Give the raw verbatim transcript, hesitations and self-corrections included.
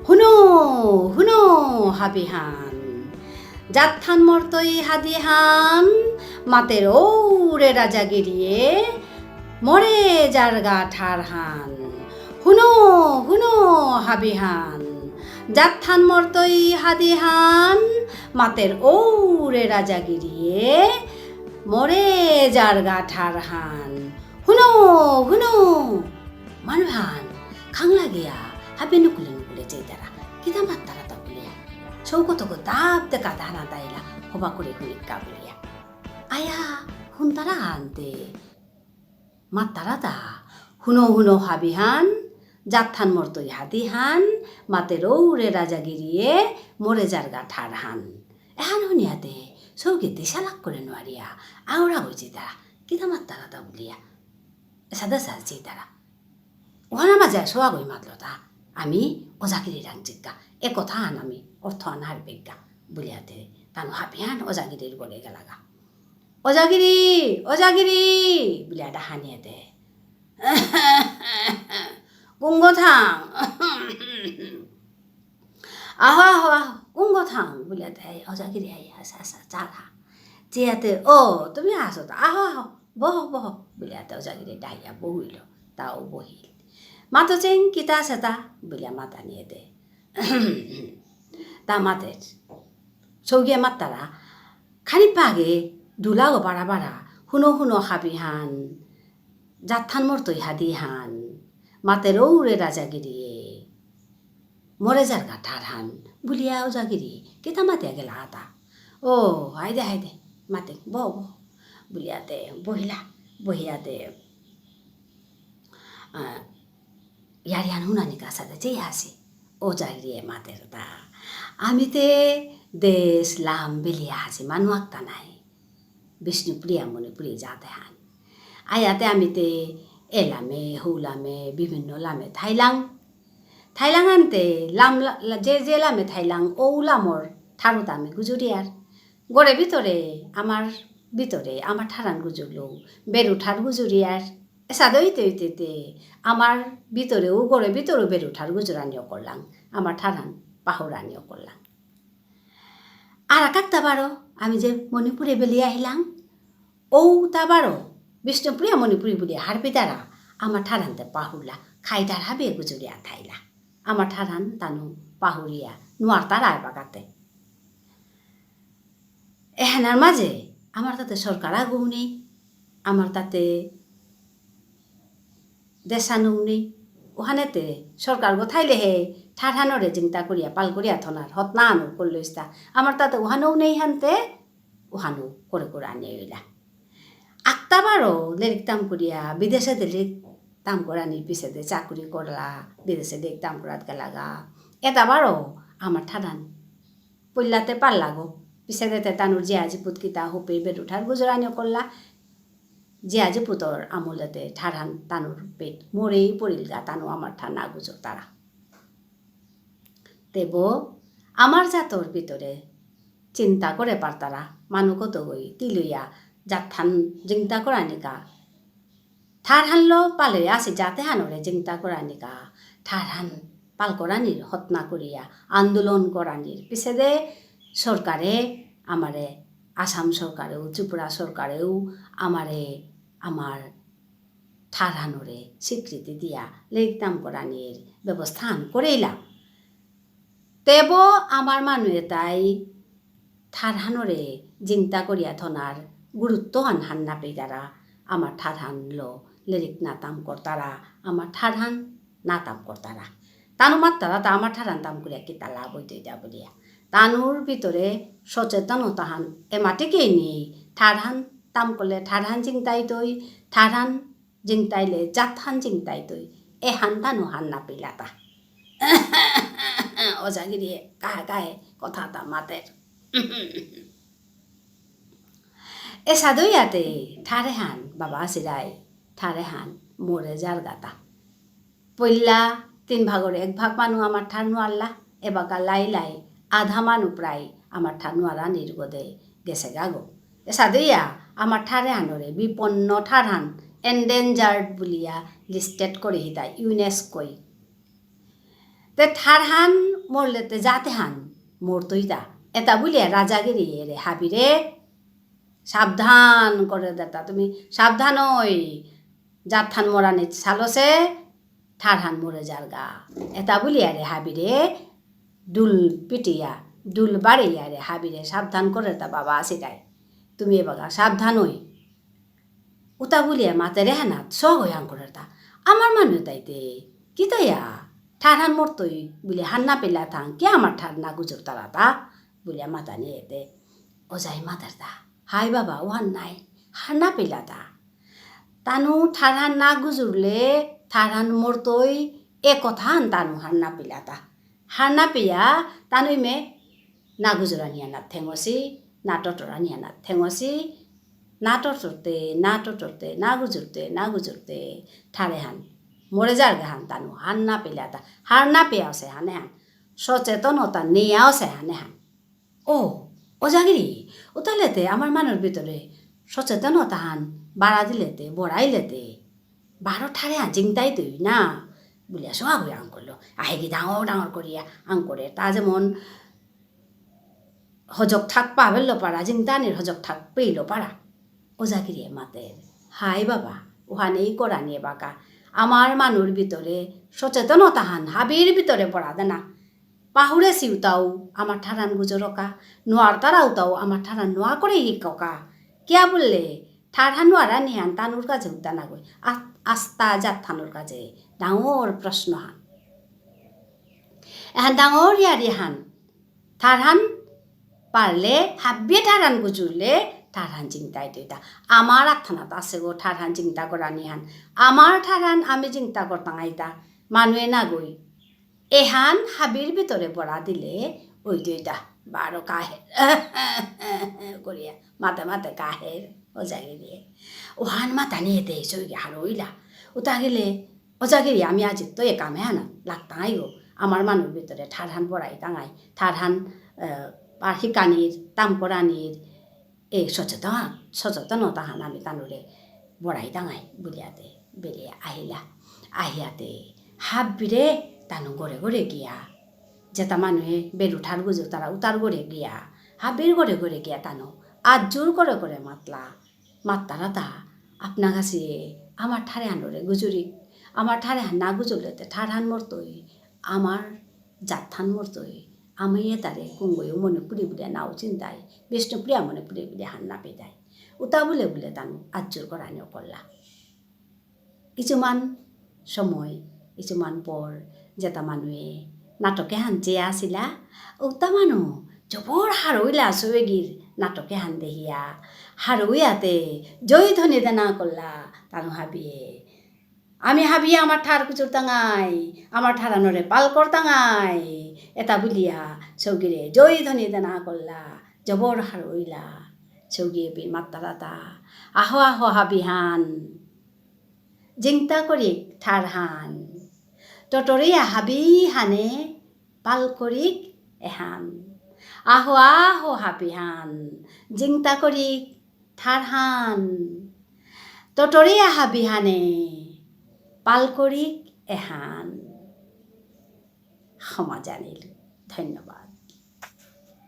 হুনো, হুনো, হাবিহান। জাতহান মরতই হাদিহান, মাতের ঔরে রাজাগিরিয়ে, মরে যারগা ঠারহান। হুনো, হুনো, হাবিহান। জাতহান মরতই হাদিহান, মাতের ঔরে রাজাগিরিয়ে, মরে যারগা ঠারহান। হুনো, হুনো। মানুহান, খাংলা গিয়া, হাবি নুকুলে নুকুলে চেইতারা। কিতা মাত্তারা তা বুলিয়া। সৌগতগো দাব দে কাদাহানা দাইলা, হবা করে হুনিকা বুলিয়া। আয়া, হুনতারা আনতে। মাত্তারা তা, হুনো হুনো হাবিহান, জাতহান মরতই হাদিহান, মাতের ঔরে রাজাগিরিয়ে, মরে যারগা ঠারহান। এহান হুনিয়াতে, সৌগে দিশা লাগ করে নুয়ারিয়া, আওরা হইছে তারা, কিতা মাত্তারা তা বুলিয়া। এসাদে সাদে চেইতারা। ওহানা মাঝে সোয়া গই মাতলো তা, আমি ওজাগিরি রাংচিকা, এ কথা আন আমি অর্থ আন হারপেকা, বুলিয়াতে, তানু হাবিহান ওজাগিরির গলে গেলাগা। ওজাগিরি, ওজাগিরি, বুলিয়া ডাহানিয়ে দে। কুঙ্গ থাং। আহো, আহো, আহো, কুঙ্গ থাং, বুলিয়া দে, ওজাগিরি আই, আসা, আসা, চারা। চেয়াতে, ও, তুমি আসো তো, আহো, আহো, বহ, বহ, বুলিয়া দে, ওজাগিরি ডাইয়া বহিল, তাও বহিল। মাতো চেং, কিতা সেতা, বুলিয়া মাতানিয়ে দে। তা মাতের। সৌগিয়া মাত্তারা, খানি পাগে, দুলাগো বাড়া বাড়া, হুনো হুনো হাবিহান, জাতহান মরতই হাদিহান, মাতের ঔরে রাজাগিরিয়ে, মরে যারগা ঠারহান, বুলিয়া ওজাগিরি, কিতা মাতিয়া গেলা আতা। ও, হাইদে, হাইদে, মাতে, বহ, বহ, বুলিয়াতে, বহিলা, বহিয়াতে, আহ, ইয়ারিহান হুনানিকা সাদে চেয়া আসি। ওজাগিরিয়ে মাতের তা। আমি তে দেশ লাম বেলিয়া আসি, মানু আকতা নাই। বিষ্ণুপ্রিয়া মণিপুরী জাতহান। আয়াতে আমি তে এলামে, হৌলামে, বিভিন্ন লামে থাইলাং। থাইলাং আনতে লাম লা-, লা-, যে যে লামে থাইলাং, ও লামর ঠারুতা আমি গুজুরিয়ার। গরে ভিতরে, আমার ভিতরে, আমার ঠারান গুজুরলো, বেরু ঠার গুজুরিয়ার। এসাদে হইতে হইতে তে আমার ভিতরেও, গরে ভিতরেও বেরু ঠার গুজুরানিও করলাম, আমার ঠারহান পাহুরানিও করলাম। আর কাকতা বারো, আমি যে মণিপুরে বেলিয়া আহিলাম, ঔতা বারো, বিষ্ণুপ্রিয়া মণিপুরী বুলিয়া হারপিতারা, আমার ঠারহানতে পাহুরলা, খাইদার হাবিয়ে গুজুরিয়া থাইলা। আমার ঠারহান তানু পাহুরিয়া, নুয়ারতারা এবাকাতে। এহানার মাঝে আমার তাতে সরকার আগৌ নেই, আমার তাতে দেশানৌ নেই। ওহানেতে সরকারগো থাইলে হে ঠারহানরে জিংতা করিয়া, পাল করিয়া থনার হতনা আনৌ করলো ইস্তা। আমার তাতে ওহানৌ নেই হানতে, ওহানৌ করে করে আনিয়া ইলা। আকতা বারো লেরিক তাম করিয়া, বিদেশে দে লেরিক তাম করানি পিছে দে চাকরি করলা, বিদেশে লেরিক তাম করাত গেলাগা। এতা বারো আমার ঠারহান পইলাতে পারলাগো। পিছেদে তে তানুর জিয়া জিপুত কিতা হুপে বেরু ঠার গুজরানিও করলা। জিয়া জিপুতর আমলেতে ঠারহান তানুর পেট মরেই পড়িলগা, তানু আমার ঠার না গুজরতারা। তেবো আমার জাতর ভিতরে চিন্তা করে পারতারা, মানু কতগই তিলইয়া জাতহান জিংতা করানিকা। ঠারহানলো পালে আসে জাতহানরে জিংতা করানিকা, ঠারহান পাল করানির হতনা করিয়া আন্দোলন করানির পিছেদে সরকারে আমারে, আসাম সরকারেও, ত্রিপুরা সরকারেও আমারে, আমার ঠারহানরে স্বীকৃতি দিয়া লেরিক তাম করানির ব্যবস্থা আন করেইলা। তেবো আমার মানু এতাই ঠারহানরে জিংতা করিয়া থনার গুরুত্ব হান হান না পেইতারা, আমার ঠারহানলো লেরিক না তাম করতারা, আমার ঠারহান না তাম করতারা। তানু মাত্তারা তা আমার ঠারহান তাম করিয়া কিতা লাভ হইতই দা বুলিয়া। তানুর ভিতরে সচেতনতা হান এমাটিকেই নেই। ঠারহান তাম করলে ঠারহান জিংতাইতই, ঠারহান জিংতাইলে জাতহান জিংতাইতই, এহান তানু হান না পিলাতা। ওজাগিরিয়ে কাহে কাহে কথা তা মাতের। এসাদে ইয়াতে ঠারেহান বাবা আসিরাই, ঠারেহান মরে যারগাতা। পইলা তিন ভাগর এক ভাগ মানু আমার ঠার নুয়ারলা, এবাকা লাই লাই আধা মানু প্রায় আমার ঠার নুয়ারা নির্গদে গেছে গাগো। এসাদে ইয়া আমার ঠারেহানরে বিপন্ন ঠারহান endangered বুলিয়া listed করে হিতা ইউনেস্কোই। তে ঠারহান মরলেতে জাতহান মরতইতা। এতা বুলিয়া রাজাগিরি এরে হাবিরে সাবধান করে দেতা, তুমি সাবধান অই, জাতহান মরানি সালসে, ঠারহান মরে যারগা। এতা বুলিয়া রে হাবিরে ডুল পিটিয়া, ডুল বাড়িয়া রে হাবিরে সাবধান করে তা বাবা আসিরাই। তুমি এবাকা সাবধান অই। উতা বুলিয়া মাতেরে হানাত সগ ইয়াং করে তা। আমার মানু তাইতে, কিতাইয়া, ঠারহান মরতই বুলি হার না পেলা থাং, কি আমার ঠার না গুজুরতারা তা? বুলিয়া মাতানি এতে। ওজাই মাতের তা। হাই বাবা, ওহান নাই। হার না পেলা তা। তানু ঠারহান না গুজুরলে, ঠারহান মরতই, এ কথাহান তানু হার না পেলা তা। হার না পেয়া, তানু ইমে না গুজুরানি আনাত থেঙসি, না টটরানি আনাত থেঙসি, না টটরতে, না টটরতে, না গুজুরতে, না গুজুরতে, ঠারেহান। মরে যারগাহান তানু, হার না পেলা তা, হার না পেয়া আসে হানেহান। সচেতনতা নেয়া আসে হানেহান। ও, ওজাগিরি, উতালেতে আমার মানুর ভিতরে সচেতনতাহান বাড়া দিলেতে, বড়াইলেতে, বারো ঠারেহান জিংতাইতই না, বুলিয়া সোয়া বুয়া আঙকরলো। আহেগি ডাঙর ডাঙর করিয়া আঙকরে। তা যেমন হজক থাক পাবেল পারা, জিংতানির হজক থাক পেইল পারা। ওজাগিরিয়ে মাতের, হাই বাবা, ওহানেই করানি এবাকা। আমার মানুর ভিতরে সচেতনতাহান হাবির ভিতরে পড়া দেনা। পাহুরেসি উতাও আমার ঠারহান গুজরকা, নোয়ারতারা উতাও আমার ঠারহান নোয়া করে হিককা। কিয়া বুললে, ঠারহান নোয়ারানিহান তানুর কাজে উতা নাগই। আ-, আস্তা জাতহানর কাজে ডাঙর প্রশ্নহান। এহান ডাঙর ইয়ারিহান। ঠারহান পারলে, হাবিয়ে ঠারহান গুজুরলে, ঠারহান জিংতাইতইতা। আমার আতহানাত আসে গো ঠারহান জিংতা করানিহান। আমার ঠারহান আমি জিংতা করতাঙাইতা। মানুয়ে নাগই। এহান হাবির ভিতরে বড়া দিলে, ওই দুইটা বারো কাহের। করিয়া, মাতে মাতে কাহের, ওজাগিরিয়ে। ওহান মাতানি এতে সৌগি হারইলা। উতা গেলে, ওজাগিরি আমি আজি তো এ কামে আনা, লাগতাঙাই গো। আমার মানুর ভিতরে ঠারহান বড়াইতাঙাই, ঠারহান, আহ, পার হিকানির, তাম করানির, এ সচেতন, সচেতনতাহান আমি তানুরে বড়াইতাঙাই বুলিয়াতে বেরিয়া আহিলা। আহিয়াতে হাবিরে তানু ঘরে ঘরে গিয়া, যেতা মানুয়ে বেরু ঠার গুজুরতারা উতার ঘরে গিয়া, হাবির ঘরে ঘরে গিয়া তানু আত জোর করে করে মাতলা। মাত্তারা তা, আপনা গাছিয়ে আমার ঠারহানরে গুজুরি, আমার ঠারহান না গুজুরলেতে ঠারহান মরতই, আমার জাতহান মরতই, আমি এতারে কুঙ্গই মণিপুরী বুলিয়া নাও চিন্তাই, বিষ্ণুপ্রিয়া মণিপুরী বুলিয়া হার না পেদাই। উতা বুলে বুলে তানু আত জোর করানি অকরলা। কিছুমান সময়, কিছুমান পর, যেতা মানুয়ে নাটক এহান চেয়া আসিলা, উতা মানু জবর হারইলা সৌগির নাটক এহান দেহিয়া, হারইয়াতে জয়ধ্বনি দেনা করলা, তানু হাবিয়ে। আমি হাবিয়ে আমার ঠার গুজুরতাঙাই, আমার ঠারহানরে পাল করতাঙাই, এতা বুলিয়া সৌগিরে জয়ধ্বনি দেনা করলা, জবর হারইলা। সৌগিয়ে বি মাত্তারা তা, আহো আহো হাবিহান, জিংতা করিক ঠারহান। টটরিয়া হাবিহানে পাল করিক এহান। আহো আহো হাবিহান, জিংতা করিক ঠারহান। টটরিয়া হাবিহানে পাল করিক এহান। ক্ষমা জানিল। ধন্যবাদ।